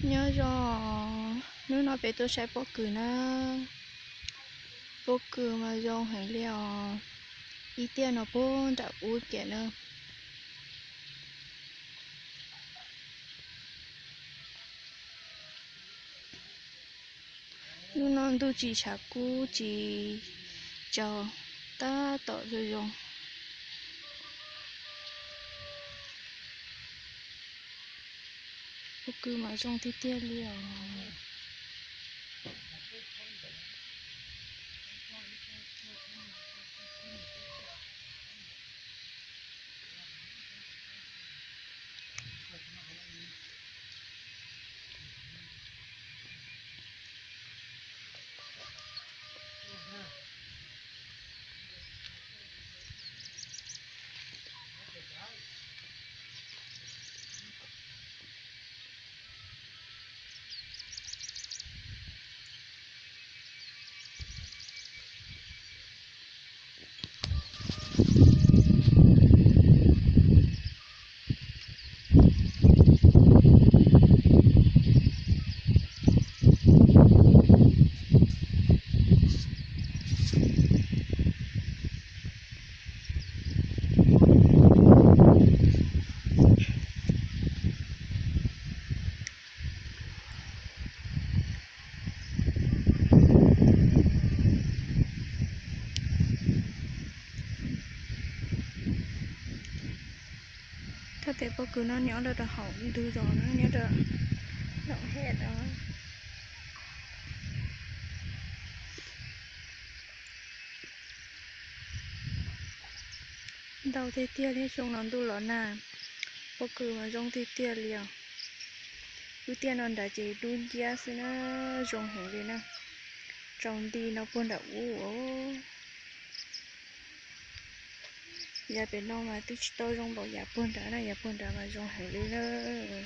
Nyob zoo, hnub no peb tuaj saib pob kws na. Pob kws mas zoo heev li os. Ib tiaj no puag nram ub kiag na. Hnub no ntuj tsis tshav kub tsis tsaus, tab tom zoo zoo. Pob kws mas zoo tiag tiag li os. Thaj tes pob kws no nyob rau hauv ntug zos na, nyob rau Noo Hej os. Ntau tiag tiag li, xyoo no ntuj los nag, pob kws mas zoo tiag tiag li os. Wb tiaj no nrad ces dub nciab xwb na, zoo heev li na. Tsaus nti no puag nram ub os. Yav pem no mas twb tsis tau zoo npaum yav puag nrad na, yav puag nrad mas zoo heev li lawm.